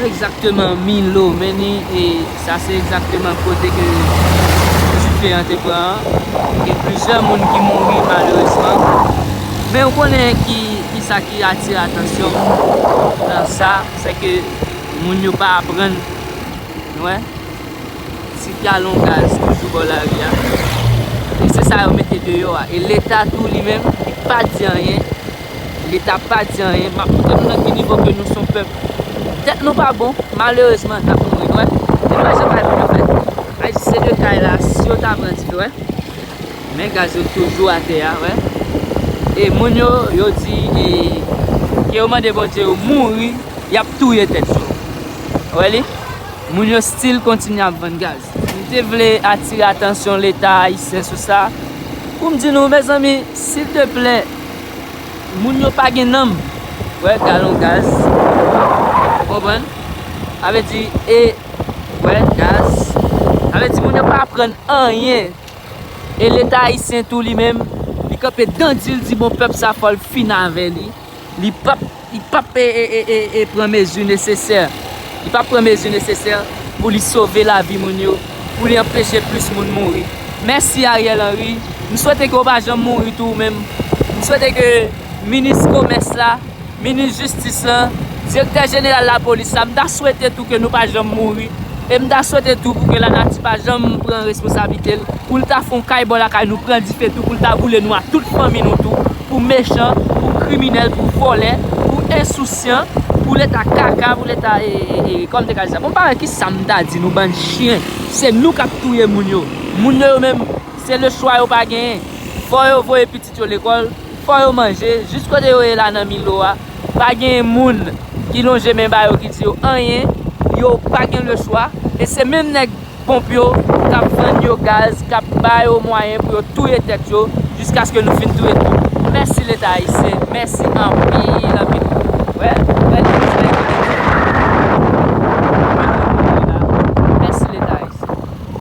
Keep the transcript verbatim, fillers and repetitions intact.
Egzakteman Milo, men ni, e sa se egzakteman kote ke dife an te pran an. Gen plizyè moun ki mouri malerezman. Men ou konnen ki, ki sa ki atire atansyon m nan sa, se ke moun yo pa aprann, nou wè, ti galon gaz toujou bò lari a. E se sa yo mete deyò a. E Leta tou li menm, li pa di anyen. Leta pa di anyen. M ap montre nou nan ki nivo ke nou se yon pèp. Tèt nou pa bon, malerezman, n ap mouri, nou wè. E nou wè jan bagay pou yo fèt. Ay, se de kay la, si yo ta pran dife, wè. Men gaz yo toujou atè a, wè. E moun yo, yo di, e, ke yo mande Bondye yo mouri, y ap touye tèt yo. Wè li? Moun yo still kontinye ap vann gaz. M te vle atire atansyon Leta ayisyen sou sa. Pou m di nou, mezanmi, silteplè, moun yo pa gen nanm. Wè, galon gaz. Ou konprann? Sa vle di, e, wè, gaz. Sa vle di, moun yo pa aprann anyen. E Leta ayisyen tou li menm, li kanpe dan di l, di bon, pèp sa fò l fin avè li. Li p ap, li p ap, e, e, e, e, e pran mezi nesesè. Li p ap pran mezi nesesè pou li sove lavi moun yo, pou li anpeche plis moun mouri. Mèsi Ariel Henry. M swete ke w pa janm mouri tou ou menm. M swete ke minis komès la, minis jistis lan, direktè jeneral lapolis la, m ta swete tou ke nou pa janm mouri. E m ta swete tou pou ke lanati pa janm pran responsablite l, pou l ta fè yon kay bò lakay nou, pran dife tou, pou l ta boule nou ak tout fanmi nou tou, pou mechan, pou kriminèl, pou vòlè, pou ensousyan, pou Leta kaka, pou Leta, e, e, e, kòm te ka di sa. Bon, m pa wè ki sa m ta di nou, bann chen. Se nou k ap touye moun yo. Moun yo, yo menm, se lechwa yo pa genyen. Fò yo voye pitit yo lekòl, fò yo manje, jis kote yo ye la nan Milo a, pa gen moun ki lonje men ba yo, ki di yo anyen, yo pa gen lechwa, e se menm nèg ponp yo k ap vann yo gaz, k ap ba yo mwayen pou yo touye tèt yo, jiskaske nou fin touye tout. Mèsi Leta ayisyen, mèsi anpil, anpil. Wè,